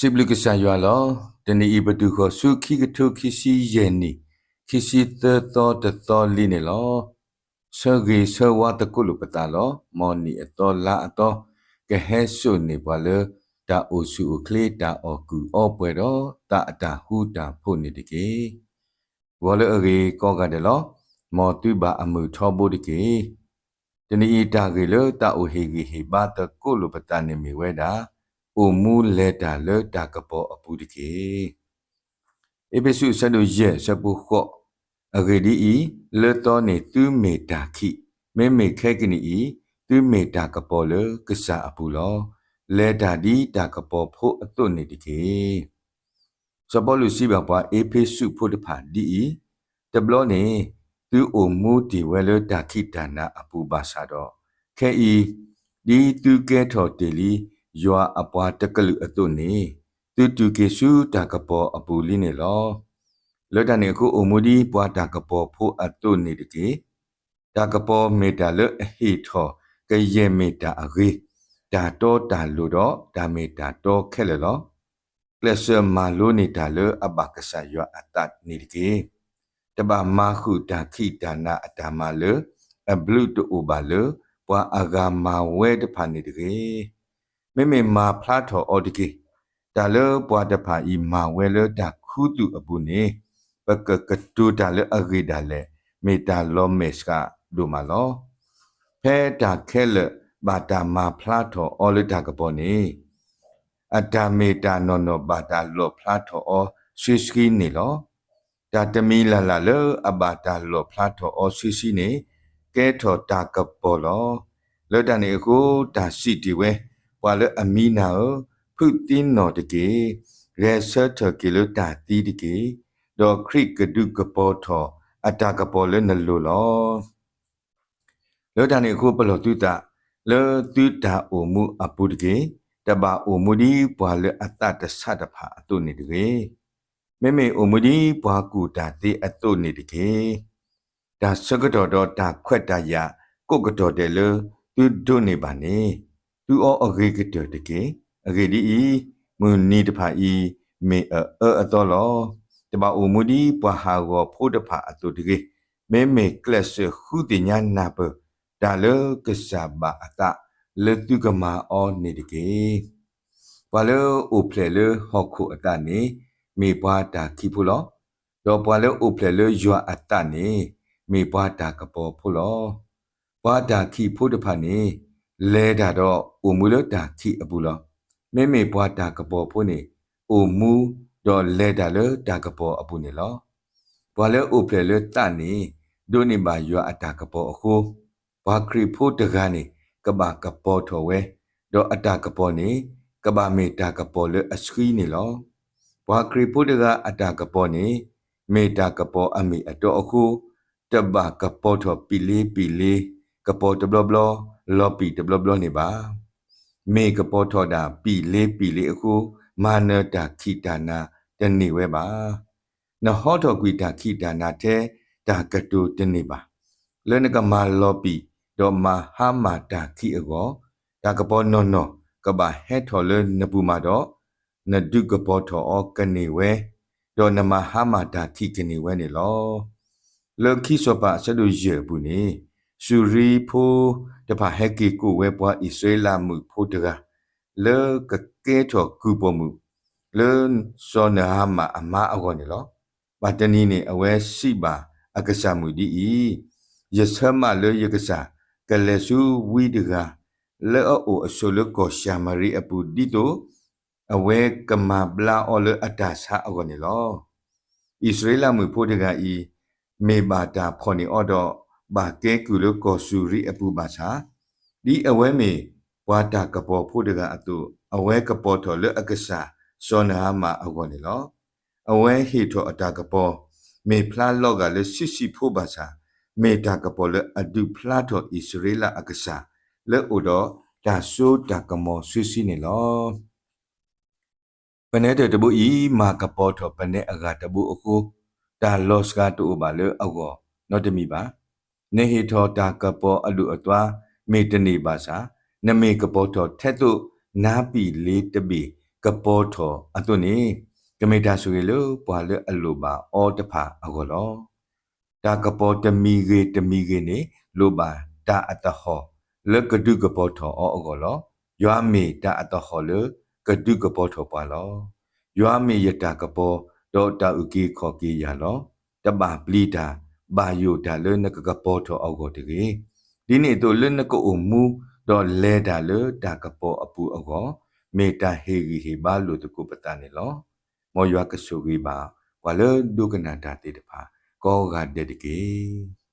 စံးဘျုးကစၢ်ယွၤလီၤ. တနံၤအံၤပတုၤဃီၤဆူခံကထိခံဆံယဲၢ်နံၣ်, ခံဆံသၢသီတသီလံန့ၣ်လီၤ. ဆၢဂ့ၤဆၢဝါသကိးလိာ်ပသးလီၤ. မ်နံၣ်အသီလါအသီ ကဟဲစိာ်န့ၢ်ပှၤလၢ တၢ်အိၣ်ဆူၣ်အိၣ်ချ့ တၢ်အီၣ်ကုၢ်အီပှဲၤဒီး သးအတၢ်ဃူတၢ်ဖိးန့ၣ်တက့ၢ်. ဂီၤလၢအဂ့ၤကိးဂၤဒဲးလီၤ. မ်သုဘၣ်အမုာ်ထီဘိတက့ၢ်. တနံၤအံၤတၢ်ဂ့ၢ်လၢသးအိၣ်ဟ့ၣ်ဂံၢ်ဟ့ၣ်ဘါသကိးလိာ်ပသးန့ၣ်မ့ၢ်ဝဲဒၣ်, အိၣ်မူလဲၤတၢ်လၢတၢ်ကပီၤအပူၤတက့ၢ်. အ့းဖ့းစူးအဆၢဒိၣ်ယဲၢ်အဆၢဖိဃိး, အဂ့ၢ်ဒ်အံၤ, လၢသီန့ၣ်သုမ့ၢ်တၢ်ခံး, မ့မ့ၢ်ခဲကနံၣ်အံၤ, သုမ့ၢ်တၢ်ကပီၤလၢကစၢ်အပူၤလီၤ. လဲၤတၢ်ဒ်တၢ်ကပီၤဖိအသိးန့ၣ်တက့ၢ်. စီၤပီလူးစံးဘၣ်ပှၤအ့းဖ့းစူးဖိတဖၣ်ဒ်အံၤ, တဘျီန့ၣ်, သုအိၣ်မူတ့ၢ်ဝဲလၢတၢ်ခံးတၢ်နၤအပူၤဘၣ်ဆၣ်ဒီး, ခဲအံၤ, ဒ်သုကဲထီၣ်တ့ၢ်လံယွၤအပှၤတကလုာ်အသိးန့ၣ်, သုတုၤက့ၤဆူတၢ်ကပီၤအပူၤလံန့ၣ်လီၤ. လၢတၢ်န့ၣ်အဃိအိၣ်မူဒ်ပှၤတၢ်ကပီၤဖိအသိးန့ၣ်တက့ၢ်. တၢ်ကပီၤမ့ၢ်တၢ်လၢအဟ့ၣ်ထီၣ်ကယဲၢ်မ့ၢ်တၢ်အဂ့ၤ, တၢ်တီတၢ်လိၤဒီးတၢ်မ့ၢ်တၢ်တီခဲလၢာ်လီၤ. ကျဲးစၢးမၤလိန့ၢ်တၢ်လၢအဘၣ်ကစၢ်ယွၤအသးန့ၣ်တက့ၢ်. တဘၣ်မၤဃုာ်တၢ်ခံးတၢ်နၤအတၢ်မၤလၢ အဘျုးတအိၣ်ဘၣ်လၢ ပှၤအဂၤမၤဝဲတဖၣ်န့ၣ်တဂ့ၤ. မ့မ့ၢ်မၤဖျါထီၣ်အီၤတက့ၢ်. တၢ်လၢပှၤတဖၣ်အံၤမၤဝဲလၢတၢ်ခူသူၣ်အပူၤန့ၣ်, ပကကတိၤတၢ်လၢအဂ့ၢ်ဒၣ်လဲာ် မ့ၢ်တၢ်လီၤမဲာ်ဆှးဒိၣ်မးလီၤ. ဖဲတၢ်ခဲလၢာ်ဘၣ်တၢ်မၤဖျါထီၣ်အီၤလၢတၢ်ကပီၤန့ၣ်, အတၢ်မ့ၢ်တၢ်နီၢ်နီၢ်ဘၣ်တၢ်လီၣ်ဖျါထီၣ်အီၤဆှံဆှံန့ၣ်လီၤ. တၢ်တမံၤလၢ်လၢ်လၢအဘၣ်တၢ်လီၣ်ဖျါထီၣ်အီၤဆှံဆှံန့ၣ်, ကဲထီၣ်တၢ်ကပီၤလီၤ. လၢတၢ်န့ၣ်အဃိ, တၢ်စံးတ့ၢ်ဝဲ, ပှၤလၢအမံနၤဧၢ, ဖုးသံနီၢ်တက့ၢ်. ဂဲၤဆၢထၢၣ်က့ၤလၢတၢ်သံတက့ၢ်. ဒီးခရံာ်ကဒုးကပီၤထီၣ်အတၢ်ကပီၤလၢနလိၤလီၤ. လၢတၢ်န့ၣ်အဃိပလီၢ်သုသး, လၢသုတၢ်အိၣ်မူအပူၤတက့ၢ်. တဘၣ်အိၣ်မူဒ်ပှၤလၢအသးတဆးတဖၣ်အသိးန့ၣ်တဂ့ၤ. မ့မ့ၢ်အိၣ်မူဒ်ပှၤကူၣ်တၢ်သ့အသိးန့ၣ်တက့ၢ်. တၢ်ဆၢကတီၢ်ဒီးတၢ်ခွဲးတၢ်ယာ်ကိးကတီၢ်ဒဲးလၢသုဒိးန့ၢ်ဘၣ်န့ၣ်, သုအီၤအဂ့ၤကတၢၢ်တက့ၢ်. အဂ့ၢ်ဒ်အံၤ, မုၢ်နံၤတဖၣ်အံၤမ့ၢ်အအၢအသီလီၤ. တဘၣ်အိၣ်မူဒ်ပှၤဟးဂီၤဖိတဖၣ်အသိးတဂ့ၤ. မ့မ့ၢ်ကျဲးစၢးဃုသ့ၣ်ညါနၢ်ပၢၢ် တၢ်လၢကစၢ်ဘၣ်အသးလၢသုကမၤအီၤန့ၣ်တက့ၢ်. ပှၤလၢအိၣ်ဖျဲၣ်လၢဟီၣ်ခိၣ်အသးန့ၣ် မ့ၢ်ပှၤတၢ်ခံးဖိလီၤ. ဒီးပှၤလၢအိၣ်ဖျဲၣ်လၢယွၤအသးန့ၣ် မ့ၢ်ပှၤတၢ်ကပီၤဖိလီၤ. ပှၤတၢ်ခံးဖိတဖၣ်န့ၣ် လဲၤတၢ်ဒီးအိၣ်မူလၢတၢ်ခံးအပူၤလီၤ. မ့မ့ၢ်ပှၤတၢ်ကပီၤဖိန့ၣ် အိၣ်မူဒီးလဲၤတၢ်လၢတၢ်ကပီၤအပူၤန့ၣ်လီၤ. ပှၤလၢအိၣ်ဖျဲၣ်လၢသးန့ၣ် ဒိးန့ၢ်ဘၣ်ယွၤအတၢ်ကပီၤအဃိ, ပှၤခရံာ်ဖိတဂၤန့ၣ် ကဘၣ်ကပီၤထီၣ်ဝဲ, ဒီးအတၢ်ကပီၤန့ၣ် ကဘၣ်မ့ၢ်တၢ်ကပီၤလၢအဆှံန့ၣ်လီၤ. ပှၤခရံာ်ဖိတဂၤအတၢ်ကပီၤန့ၣ် မ့ၢ်တၢ်ကပီၤအမ့ၢ်အတီအဃိ, တဘၣ်ကပီၤထီၣ်ပံာ်လ့ပံာ်လ့, ကပီၤတဘျီဘျီ, လီၤပံာ်တဘျီဘျီန့ၣ်ဘၣ်. မ့ၢ်ကပီၤထီၣ်ဒၣ်ပံာ်လ့ပံာ်လ့အဃိ, မၤနၢၤတၢ်ခံးတၢ်နၤတန့ၢ်ဝဲဘၣ်. နဟီထီၣ်ကွံာ်တၢ်ခံးတၢ်နၤထဲတၢ်ကတိၤတန့ၢ်ဘၣ်. လၢနကမၤလီၤပံာ် ဒီးမၤဟါမၢ်တၢ်ခံးအဂီၢ်, တၢ်ကပီၤနီၢ်နီၢ်ကဘၣ်ဟဲထီၣ်လၢနပူၤမးဒီး, နဒုးကပီၤထီၣ်အီၤကန့ၢ်ဝဲ, ဒီးနမၤဟါမၢ်တၢ်ခံးကန့ၢ်ဝဲန့ၣ်လီၤ. လၢခံစီၤပၤအဆၢဒိၣ်ယဲၢ်အပူၤန့ၣ်, စူၤရံဖိတဖၣ်ဟဲက့ၤကိးဝဲပှၤအံၣ်စရ့လးမုၣ်ဖိတဂၤ, လၢကကဲထီၣ်ကုၢ်ပိာ်မုၣ်, လၢစီၤနၤအမၣ်အမါအဂီၢ်န့ၣ်လီၤ. ဘၣ်တနံၤန့ၣ် အဝဲစံးဘၣ်အကစၢ်မုၣ်ဒ်အံၤ, ယဆၢမးလၢယကစၢ်ကလဲၤဆူဝံတဂၤ, လၢအအိၣ်အဆိးလၢကီၢ်ၡၤမရံအပူၤ ဒ်သိးအဝဲကမၤဘျါအီၤလၢအတၢ်ဆါအဂီၢ်န့ၣ်လီၤ. အံၣ်စရ့လးမုၣ်ဖိတဂၤအံၤ, မ့ၢ်ဘၣ်တၢ်ဖီၣ်န့ၢ်အီၤဒီး, ဘၣ်ကဲကုၢ်လၢကီၢ်စူၤရံအပူၤဘၣ်ဆၣ်, ဒ်အဝဲမ့ၢ်ပှၤတၢ်ကပီၤဖိတဂၤအသိး, အဝဲကပီၤထီၣ်လၢအကစၢ်စီၤနၤအမၣ်အဂီၢ်န့ၣ်လီၤ. အဝဲဟ့ၣ်ထီၣ်အတၢ်ကပီၤ, မ့ၢ်ဖျါလီၤဂာ်လၢဆံးဆံးဖိဘၣ်ဆၣ်, မ့ၢ်တၢ်ကပီၤလၢအဒုးဖျါထီၣ်အံၣ်စရ့လးအကစၢ်, လၢအအိၣ်ဒီးတၢ်စိတၢ်ကမီၤဆှံဆှံန့ၣ်လီၤ. ပနဲတၢၢ်တဘိအံၤ မၤကပီၤထီၣ်ပနဲအဂၤတဘိအဃိ, တၢ်လီၤစှၤတအိၣ်ဘၣ်လၢအဂီၢ်နီတမံၤဘၣ်. နဟ့ၣ်ထီၣ်တၢ်ကပီၤအဒိၣ်အသွါမ့ၢ်တန့ၢ်ဘၣ်ဆၣ်, နမ့ၢ်ကပီၤထီၣ်ထဲသိးနါပံာ်လ့တဘ့ၣ် တၢ်ကပီၤထီၣ်အသိးန့ၣ်, ကမ့ၢ်တၢ်ဆိၣ်ဂ့ၤလၢပှၤလၢအလိၣ်ဘၣ်အီၤတဖၣ်အဂီၢ်လီၤ. တၢ်ကပီၤတမံၤဂ့ၤတမံၤဂ့ၤန့ၣ် လိၣ်ဘၣ်တၢ်အသဟီၣ်လၢကဒုးကပီၤထီၣ်အီၤအဂီၢ်လီၤ. ယွၤမ့ၢ်တၢ်အသဟီၣ်လၢကဒုးကပီၤထီၣ်ပှၤလီၤ. ယွၤမ့ၢ်ယတၢ်ကပီၤ, ဒီးတၢ်အုၣ်က့ၤခီၣ်က့ၤယၤလီၤ. တဘၣ်ပျံၤတၢ်, ဘၣ်ယိၣ်တၢ်လၢနကကပီၤထီၣ်အဂီၢ်တဂ့ၤ. ဒ်န့ၣ်အသိးလၢနကအိၣ်မူ, ဒီးလဲၤတၢ်လၢတၢ်ကပီၤအပူၤအဂီၢ်, မ့ၢ်တၢ်ဟ့ၣ်ဂံၢ်ဟ့ၣ်ဘါလိာ်သကိးပသးန့ၣ်လီၤ. မ်ယွၤကဆိၣ်ဂ့ၤဘၣ်ပှၤလၢဒိကနၣ်တၢ်သ့ၣ်တဖၣ် ကိးဂၤဒဲးတက့ၢ်.